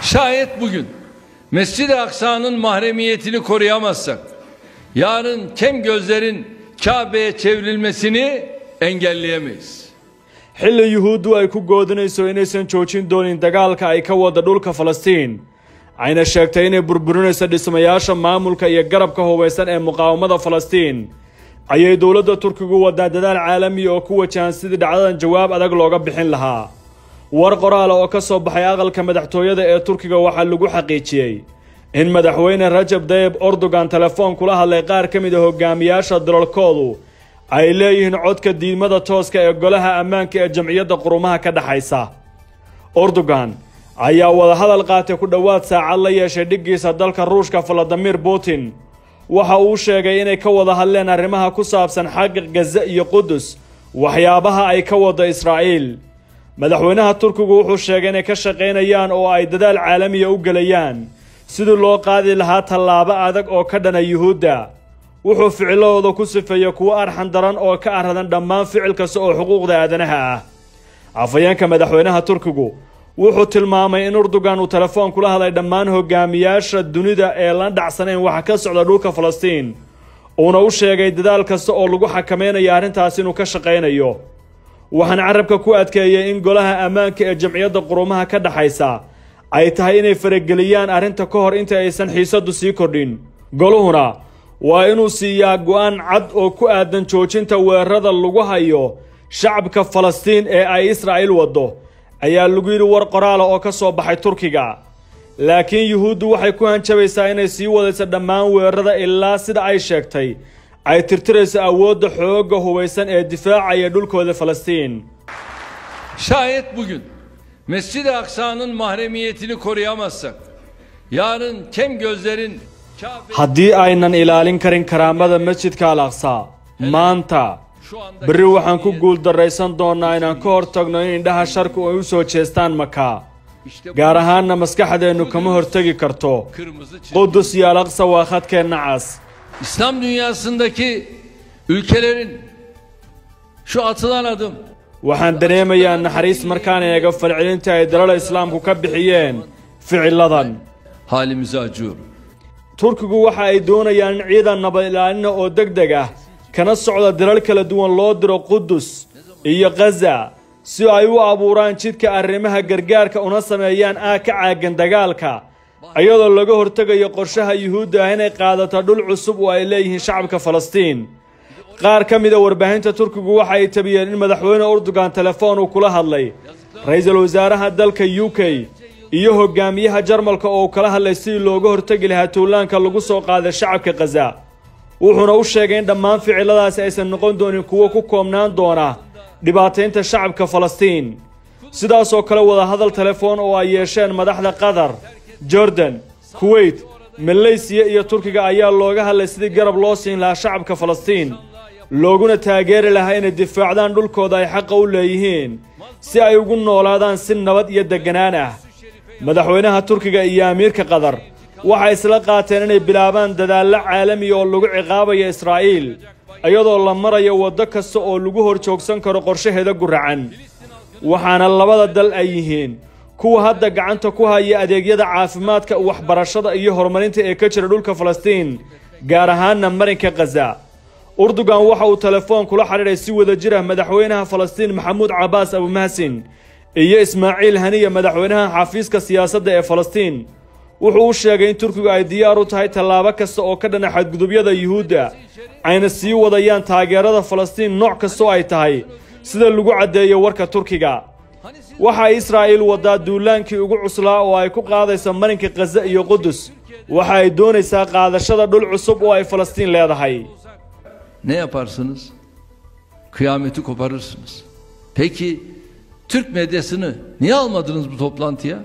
Şayet bugün Mescid-i Aksa'nın mahremiyetini koruyamazsak, yarın kem gözlerin Kabe'ye çevrilmesini engelleyemeyiz. Xilli Yuhuuddu ay ku goodinayso inaysan joojin doonin dagaalka ay ka wada dhulka Falastiin, ayna sheegtay inay burburinayso dhismayaasha maamulka iyo garabka hubaysan ee muqaawamada Falastiin, ayay dowladda Turkigu wadaa dadaal caalami oo ku wajahan sidii dhacdadan jawaab adag looga bixin lahaa. War qoraal oo ka soo baxay aqalka madaxtooyada ee Turkiga waxaa lagu xaqiijiyey in madaxweyne Rajab Tayyip Erdogan telefoon kula hadlay qaar ka mid ah hogaamiyaasha dalalkoodu ay leeyihiin codka diidmada tooska ee golaha ammaanka ee Jamciyadda Qurumaha ka dhaxaysa. Erdogan ayaa wadahadal qaatay ku dhowaad saacad la yeeshay dhiggiisa dalka Ruushka Vladimir Putin. Waxa uu sheegay inay ka wada hadleen arrimaha ku saabsan xagga Gaza iyo Qudus, waxyaabaha ay ka wada Israa'iil. Madaxweynaha Turkigu wuxuu sheegay inay ka shaqaynayaan oo ay dadaal caalamiya u gelayaan sidii loo qaadi lahaa tallaabo adag oo ka dhana Yuhuudda. Wuxuu ficiladooda ku sifeeyey kuwo arxan daran oo ka aradan dhammaan ficil kasta oo xuquuqda aadanaha ah. Afhayeenka madaxweynaha Turkigu wuxuu tilmaamay in Erdogan uu telefoon kula hadlay dhammaan hogaamiyaasha dunida ee la dhacsanayn waxa ka socda dhulka Falastiin, uuna u sheegay dadaal kasta oo lagu xakameynayo arrintaas inuu ka shaqaynayo. Waxaan carabka ku adkeeyey in golaha ammaanka ee Jamciyadda Qurumaha ka dhaxaysa ay tahay inay farageliyaan arrinta ka hor inta aysan xiisaddu sii kordhin. Goluhuna waa inuu siiyaa go'aan cad oo ku aadan joojinta weerarada lagu hayo shacabka Falastiin ee ay Israa'iil waddo, ayaa lagu yidhi war qoraala oo ka soo baxay Turkiga. Laakiin Yuhuuddu waxay ku hanjabaysaa inay sii wadayso dhammaan weerarada ilaa sida ay sheegtay ay tirtirayso awoodda xoogga hubaysan ee difaacaya dhulkooda Falastiin. Şayet bugün Mescid-i Aksa'nın mahremiyetini koruyamazsak, yarın kem gözlerin Haddii aynan ilaalin karin karaamada masjidka Al-Aqsa maanta, berri waxaan ku guuldarraysan doonnaa inaan ka hortagno in indhaha sharku ay u soo jeestaan Maka. Gaar ahaanna maskaxdeennu kama hortegi karto. Qudus iyo Al-Aqsa waa khadkeenna cas. İslam dünyasındaki ülkelerin şu atılan adım, Waxaan dareemayaa naxariis markaan eego falcelinta ay dalal Islaamku ka bixiyeen ficiladan. Halimize acıyorum. Turkigu waxa ay doonayaan in ciidan nabad ilaalina oo degdeg ah kana socda dalal kala duwan loo diro Qudus iyo Gaza si ay u abuuraan jidka arrimaha gargaarka una sameeyaan aag ka caagan dagaalka, iyadoo laga hortegayo qorshaha Yuhuudda ah inay qaadato dhul cusub oo ay leeyihiin shacabka Falastiin. Qaar ka mid ah warbaahinta Turkigu waxa ay tabiyeen in madaxweyne Erdogan telefoon uu kula hadlay ra'iisul wasaaraha dalka UK iyo hogaamiyaha Jarmalka oo kala hadlay sidii looga hortagi lahaa tuulaanka lagu soo qaaday shacabka Gaza. Wuxuuna u sheegay in dhammaan ficiladaasi aysan noqon doonin kuwo ku koobnaan doona dhibaataynta shacabka Falastiin. Sidaas oo kale wadahadal telefoon oo ay yeesheen madaxda Qatar, Jordan, Kuwait, Malaysia iyo Turkiga ayaa looga hadlay sidii garab loo siin lahaa shacabka Falastiin, looguna taageeri lahaa inay difaacdaan dhulkooda ay xaqa u leeyihiin si ay ugu noolaadaan si nabad iyo deganaan ah. Madaxweynaha Turkiga iyo amiirka Qatar waxay isla qaateen inay bilaabaan dadaallo caalami oo lagu ciqaabayo Israa'iil, iyadoo la marayo waddo kasta oo lagu hor joogsan karo qorshaheeda guracan. Waxaana labada dal ay yihiin kuwa hadda gacanta ku haya adeegyada caafimaadka, waxbarashada iyo horumarinta ee ka jira dhulka Falastiin, gaar ahaanna marinka Gaza. Erdogan waxa uu telefoon kula xidhiidhay si wadajir ah madaxweynaha Falastiin Maxamuud Cabbaas Abu Mahsin iyo Ismaaciil Haniya, madaxweynaha xafiiska siyaasadda ee Falastiin. Wuxuu u sheegay in Turkigu ay diyaar u tahay tallaabo kasta oo ka dhana xadgudubyada Yuhuudda, ayna sii wadayaan taageerada Falastiin nooc kasta oo ay tahay, sida lagu caddeeyo warka Turkiga. Waxa Israa'iil wadaa duulaankii ugu cuslaa oo ay ku qaadayso marinka Gaza iyo Qudus. Waxa ay doonaysaa qaadashada dhul cusub oo ay Falastiin leedahay. Ne yaparsınız? Kıyameti koparırsınız. Peki Türk medyasını niye almadınız bu toplantıya?